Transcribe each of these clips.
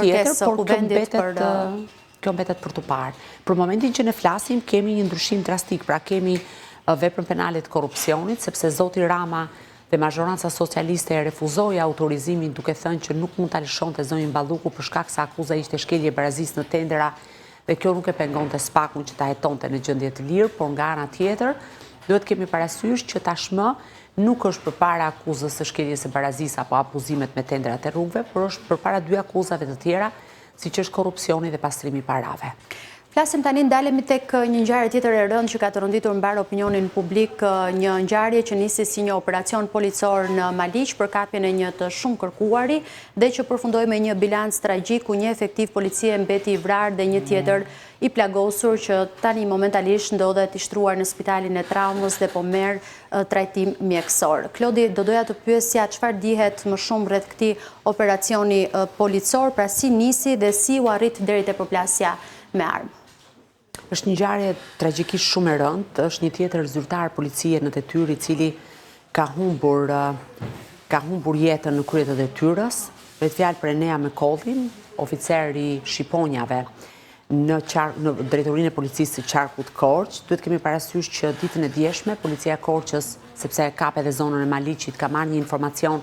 Tjetër, por kjo mbetet për kjo mbetet për t'u parë. Për momentin që ne flasim, kemi një ndryshim drastik, pra kemi veprën penale të korrupsionit, sepse zoti Rama dhe mazhoranca socialiste e refuzoi autorizimin duke thënë që nuk mund ta lëshonte zonjën Balluku për shkak se akuza ishte shkelje e barazisë në tendera dhe kjo nuk e pengonte SPAK-un që ta hetonte në gjendje të lirë, por nga ana tjetër duhet të kemi parasysh që tashmë nuk është përpara akuzës së shkeljes së barazisë apo abuzimet me tenderat e rrugëve, por është përpara dy akuzave të tjera, siç është korrupsioni dhe pastrimi i parave. Flasim tani ndalemi tek një ngjarje tjetër e rëndë që ka tronditur mbarë opinionin publik, një ngjarje që nisi si një operacion policor në Maliq për kapjen e një të shumëkërkuari dhe që përfundoi me një bilanc tragjik ku një efektiv policie mbeti i vrarë dhe një tjetër i plagosur që tani momentalisht ndodhet i shtruar në spitalin e traumës dhe po merr trajtim mjekësor. Klodi, do doja të pyesja çfarë dihet më shumë rreth këtij operacioni policor, pra si nisi dhe si u arrit deri te përplasja me armë? Është një ngjarje tragjikisht shumë e rëndë, është një tjetër zyrtar policie në detyrë i cili ka humbur ka humbur jetën në krye të detyrës. Bëhet fjalë për Enea Mekollin, oficer i Shqiponjave në në drejtorinë e policisë së qarkut Korçë. Duhet të kemi parasysh që ditën e djeshme policia e Korçës, sepse e kap edhe zonën e Maliqit, ka marrë një informacion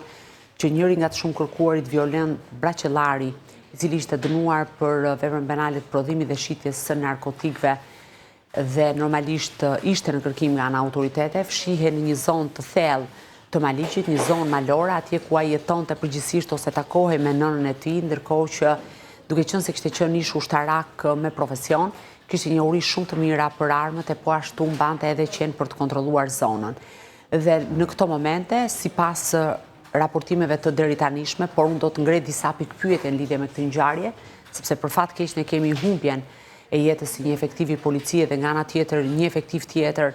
që njëri nga të shumëkërkuarit Violen Braqellari, i cili ishte dënuar për veprën penale të prodhimit dhe shitjes së narkotikëve dhe normalisht ishte në kërkim nga ana e autoriteteve, fshihej në një zonë të thellë të Maliqit, një zonë malore, atje ku ai jetonte përgjithësisht ose takohej me nënën e tij, ndërkohë që duke qenë se kishte qenë ish ushtarak me profesion, kishte njohuri shumë të mira për armët e po ashtu mbante edhe qen për të kontrolluar zonën. Dhe në këto momente, sipas raportimeve të deritanishme, por unë do të ngre disa pikëpyetje në lidhje me këtë ngjarje, sepse për fat keq ne kemi humbjen e jetës së një efektivi policie dhe nga ana tjetër një efektiv tjetër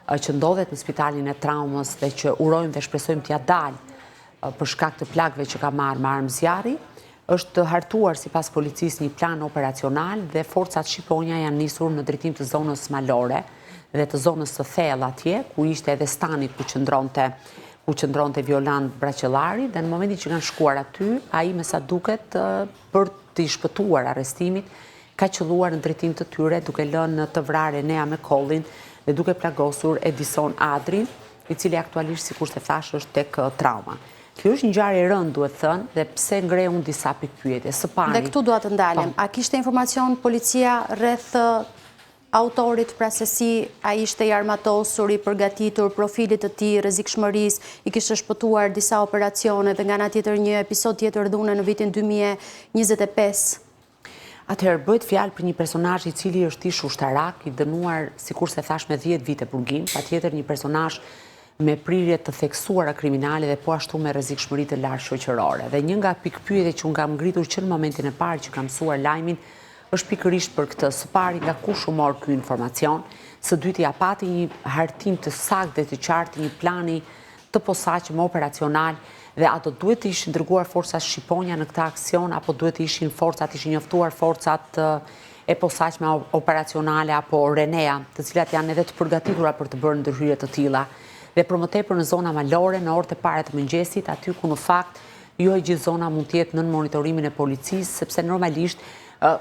që ndodhet në spitalin e traumës dhe që urojmë dhe shpresojmë t'ia dalë për shkak të plagëve që ka marrë me armë zjarri, është hartuar sipas policisë një plan operacional dhe forcat Shqiponja janë nisur në drejtim të zonës malore dhe të zonës së thellë atje, ku ishte edhe stani ku qëndronte ku qëndronte Violan Braqellari dhe në momentin që kanë shkuar aty, ai me sa duket për t'i shpëtuar arrestimit, ka qëlluar në drejtim të tyre duke lënë të vrarë Enea Mekollin dhe duke plagosur Edison Adrin, i cili aktualisht sikurse thashë është tek trauma. Kjo është një ngjarje e rëndë duhet thënë dhe pse ngre unë disa pikëpyetje. Së pari. Dhe këtu dua të ndalem. Po. A kishte informacion policia rreth autorit pra se si ai ishte i armatosur, i përgatitur, profilit të tij, rrezikshmërisë, i kishte shpëtuar disa operacioneve, nga ana tjetër një episod tjetër dhune në vitin 2025. Atëherë, bëhet fjalë për një personazh i cili është ish ushtarak, i dënuar, sikurse thashë me 10 vite burgim, patjetër një personazh me prirje të theksuara kriminale dhe po ashtu me rrezikshmëri të lartë shoqërore. Dhe një nga pikëpyetjet që unë kam ngritur që në momentin e parë që kam mësuar lajmin, është pikërisht për këtë, së pari nga kush u mor ky informacion, së dyti a pati një hartim të saktë dhe të qartë të një plani të posaçëm operacional dhe a do duhet të ishin dërguar forcat Shqiponja në këtë aksion apo duhet të ishin forcat, ishin njoftuar forcat e posaçme operacionale apo RENEA, të cilat janë edhe të përgatitura për të bërë ndërhyrje të tilla. Dhe për më tepër në zona malore, në orët e para të mëngjesit, aty ku në fakt jo e gjithë zona mund të jetë nën monitorimin e policisë, sepse normalisht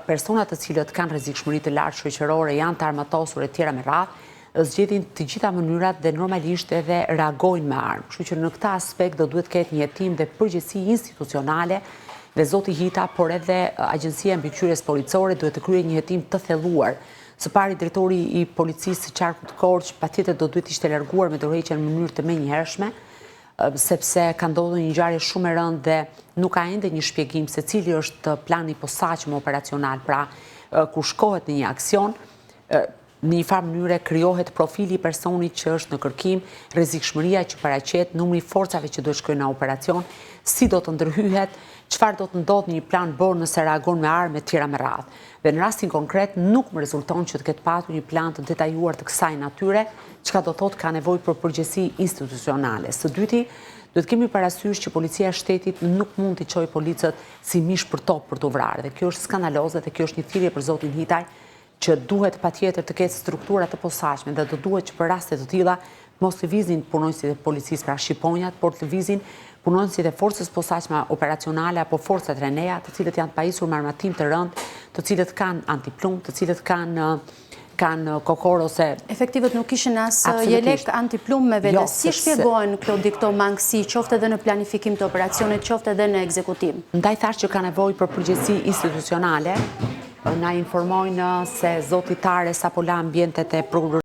personat të cilët kanë rrezikshmëri të lartë shoqërore, janë të armatosur e tjera me radhë, zgjedhin të gjitha mënyrat dhe normalisht edhe reagojnë me armë. Kështu që në këtë aspekt do duhet të ketë një hetim dhe përgjegjësi institucionale dhe zoti Hita, por edhe Agjencia e Mbikëqyrjes Policore duhet të kryejë një hetim të thelluar. Së pari drejtori i policisë së qarkut Korçë patjetër do duhet të ishte larguar me dorëheqje në mënyrë të menjëhershme, sepse ka ndodhur një ngjarje shumë e rëndë dhe nuk ka ende një shpjegim se cili është plani i posaçëm operacional, pra kur shkohet në një aksion, Në një farë mënyre krijohet profili i personit që është në kërkim, rrezikshmëria që paraqet, numri i forcave që duhet shkojnë në operacion, si do të ndërhyhet, çfarë do të ndodhë në një plan B nëse reagon me armë e tjera me radhë. Dhe në rastin konkret nuk më rezulton që të ketë patur një plan të detajuar të kësaj natyre, çka do thotë ka nevojë për përgjegjësi institucionale. Së dyti, duhet kemi parasysh që policia e shtetit nuk mund t'i çojë policët si mish për top për t'u vrarë dhe kjo është skandaloze dhe kjo është një thirrje për zotin Hitaj që duhet patjetër të ketë struktura të posaçme dhe do duhet që për raste të tilla të mos lëvizin punonjësit e policisë, pra shqiponjat, por të lëvizin Punonjësit e Forcës së Posaçme Operacionale apo Forcat RENEA, të cilët janë të pajisur me armatim të rëndë, të cilët kanë antiplumb, të cilët kanë kanë kokor ose... Efektivët nuk kishin as jelek antiplumb me vete. Jo, si shpjegohen, Klodi, këto mangësi, qoftë edhe në planifikim të operacionit, qoftë edhe në ekzekutim? Ndaj thashë që ka nevojë për përgjegjësi institucionale, na informojnë se zoti Tare sapo la ambientet e prokurorisë.